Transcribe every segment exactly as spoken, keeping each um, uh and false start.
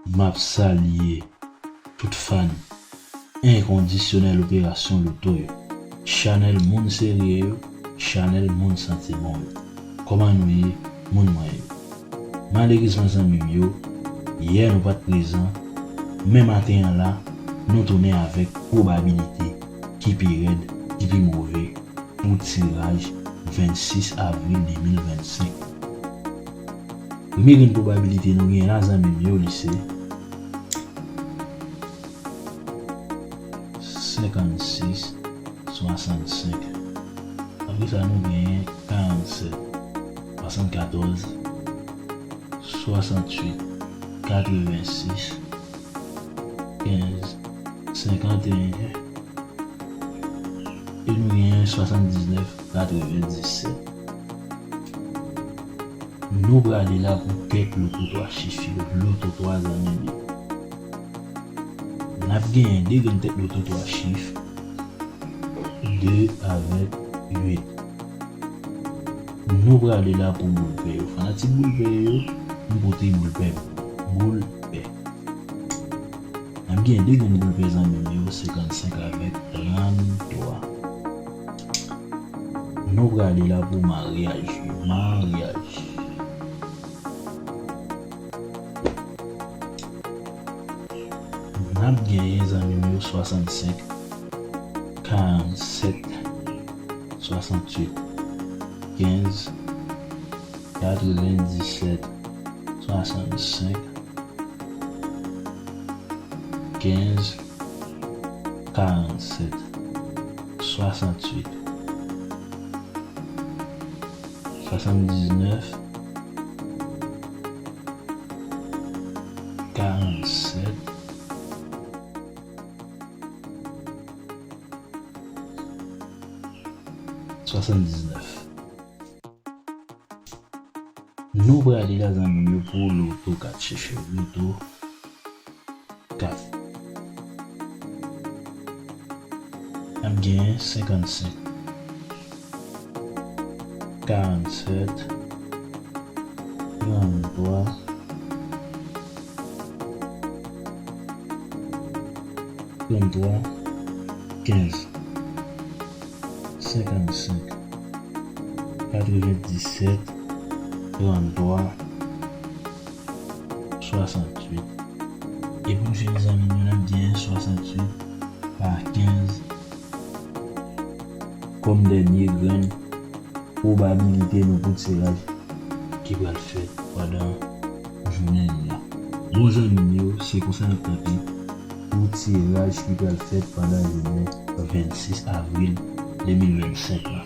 M ap salye tout fan enkondisyonèl Operasyon Loto yo, chanèl moun serye yo, chanèl moun santi bon yo. Kòman nou ye, moun mwen yo? Malerezman, zanmi m yo, yè nou pa t prezan, men maten an la, nou tounen avèk pwobabilite ki pi rèd, ki pi move pou tiraj vennsis avril de mil vennsenk. Premye grenn pwobabilite nou gen la, zanmi m yo, li se senkannsis swasannsenk. Apre sa, nou genyen karannsèt, swasannkatòz, swasanntuit, katrevensis, kenz, senkanteyen, e nou genyen swasanndiznèf, katrevendisèt. Nou prale la pou kèk loto twa chif yo, loto twa, zanmi m yo. N ap genyen de grenn tèt loto twa chif, de avèk uit. Nou prale la pou boul pè yo. Fanatik boul pè yo, m pote boul pè. Boul pè. N ap gen de grenn boul pè, zanmi m yo, senkannsenk avèk tranntwa. Nou prale la pou maryaj yo. Maryaj. N ap genyen, zanmi m yo, swasannsenk, karannsèt, swasanntuit, kenz, katrevendisèt, swasannsenk, kenz, karannsèt, swasanntuit, swasanndiznèf, karannsèt, swasanndiznèf. Nou prale la, zanmi m yo, pou loto kat chif yo. Loto kat. N ap gen senkannsenk, karannsèt, tranntwa, tranntwa, kenz, senkannsenk, katrevendisèt, tranntwa, swasanntuit. E pou n fini, zanmi m yo, n ap gen swasanntuit pa kenz kòm dènye grenn pwobabilite nou pou tiraj ki pral fèt pandan jounen nou la. Bon, zanmi m yo, se konsa n ap kanpe pou tiraj ki pral fèt pandan jounen vennsis avril de mil vennsenk la.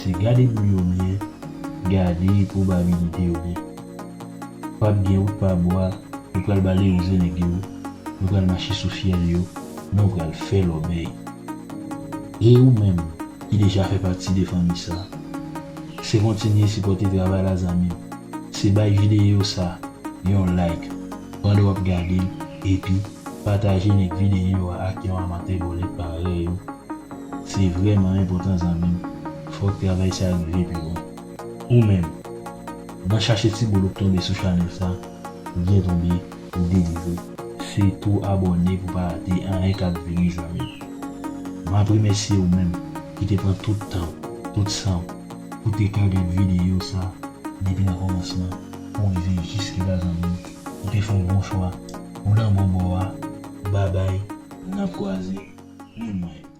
Se gade boul yo byen, gade pwobabilite yo byen. P ap gen wout pa bwa, nou pral bale wouze nèg yo, nou pral mache sou fyèl yo, nou pral fè lòbèy. E ou menm ki deja fè pati de fanmi sa, se kontinye sipòte travay la, zanmi m. Se bay videyo sa yon like pandan w ap gade l, epi pataje link videyo a ak yon amatè bòlèt parèy ou. Se vrèman enpòtan, zanmi m. Fòk travay sa rive pi lwen. Ou menm, nan chache ti boul ou k tonbe sou chanèl sa, byen tonbe, ou delivre. Se tou abòne pou pa rate anyen k ap vini, zanmi m. M ap remèsye ou menm ki te pran tout tan w, tout san w, pou te ka gade videyo sa depi nan kòmansman pou rive jiske la, zanmi m. Ou te fè yon bon chwa. Ou nan bon bò a. Babay. N ap kwaze, moun mwen yo.